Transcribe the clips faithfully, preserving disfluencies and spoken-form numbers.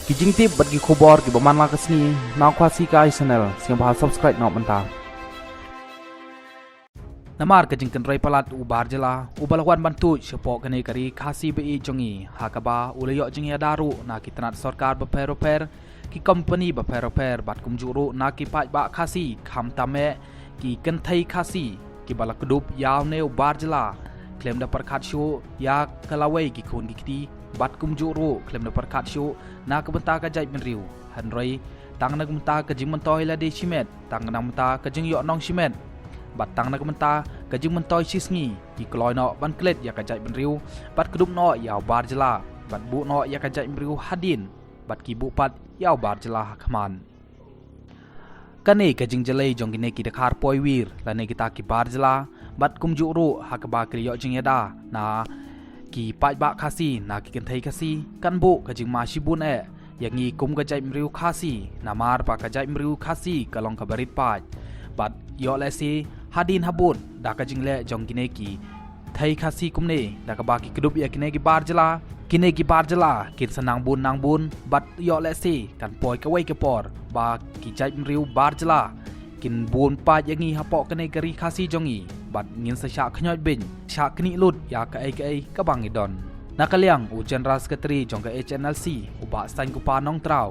Ki jingtip bad ki khubor kiba man la ka sngi na Khasi Kai Channel, sngewbha subscribe noh mynta. Namar ka jingkynroi palat u bar jylla uba la wan ban tuid shapoh kane ka ri Khasi ba ïeit jong ngi, ha kaba u la ïoh jingïada ruh na ki tnat sorkar bapher bapher, ki kompani bapher bapher bad kumjuh ruh na ki paidbah Khasi, khamtam eh ki kynthei Khasi kiba la kdup ïa une u bar jylla khlem da pyrkhat shuh ïa ka lawei ki khun ki kti, bad kumjuh ruh khlem da pyrkhat shuh na ka bynta ka jaitbynriew. Hynrei tang na ka bynta ka jingmyntoi lade shimet, tang na ka bynta ka jingïoh nong shimet, bad tang na ka bynta ka jingmyntoi shisngi, ki kloi noh ban klet ïa ka jaitbynriew bad kdup noh ïa u bar jylla, bad buh noh ïa ka jaitbynriew hadien, bad ki buh pat ïa u bar jylla ha khmat. Kane ka jingjyllei jong kine ki dkhar poiwir lane kita ki bar jylla, bad kumjuh ruh ha kaba ki la ïoh jingïada na ki paidbah Khasi, na ki kynthei Khasi, kan buh ka jingma shibun eh ïa ngi kum ka jaitbynriew Khasi, namar ba ka jaitbynriew Khasi ka long kaba rit paid. Bad ïoh lehse hadien habud da ka jingleh jong kine ki kynthei Khasi kumne, da kaba ki kdup ïa kine ki bar jylla, kine ki bar jylla kin sa nang bun nang bun, bad ïoh lehse kan poi kawei ka por ba ki jaitbynriew bar jylla kin bun paid ïa ngi hapoh kane ka ri Khasi jong ngi, bad ngin sa shah khñoit beiñ, shah knieh lut ïa kaei kaei kaba ngi don. Na ka liang u General Secretary jong ka H N L C, u Bah Sainkupar Nongtraw,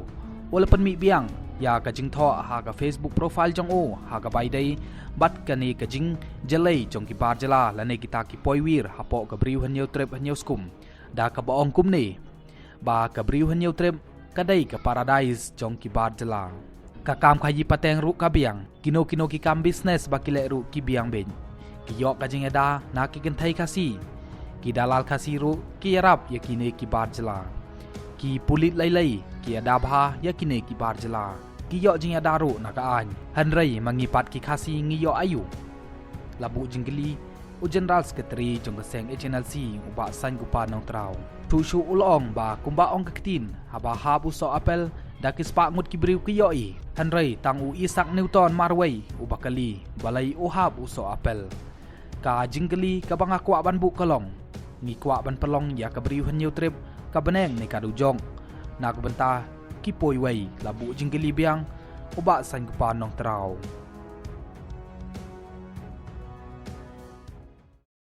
u la pynmih biang ïa ka jingthoh ha ka Facebook profile jong u ha kaba ïadei bad kane ka jingjyllei jong ki bar jylla lane kita ki poiwir hapoh ka Bri u Hynñiewtrep Hynñiewskum, da kaba ong kumne, ba ka Bri u Hynñiewtrep ka dei ka paradise jong ki bar jylla. Ka kam khaïi pateng ruh ka biang, kino kino ki kam business ba ki leh ruh ki biang beiñ. Ki ïoh ka jingïada na ki kynthei Khasi, ki dalal Khasi ruh ki ïarap ïa kine ki bar jylla. Ki pulit lei lei ki ïada bha ïa kine ki bar jylla. Ki ïoh jingïada ruh na ka aiñ. Hynrei ma ngi pat ki Khasi ngi ïoh aïu? La buh jingkylli u General Secretary jong ka seng H N L C, u Bah Sainkupar Nongtraw. Shuh shuh u la ong ba kumba ong ka ktien, haba hap u soh apel, da ki spah ngut ki briew ki ïohi. Hynrei tang u Isaac Newton marwei uba kylli balei u hap u soh apel. Ka jingkylli kaba nga kwah ban buh ka long, ngi kwah ban pynlong ïa ka Bri u Hynñiewtrep ka bneng ne ka dujok, na ka bynta ki poiwei? La buh jingkylli biang u Bah Sainkupar Nongtraw.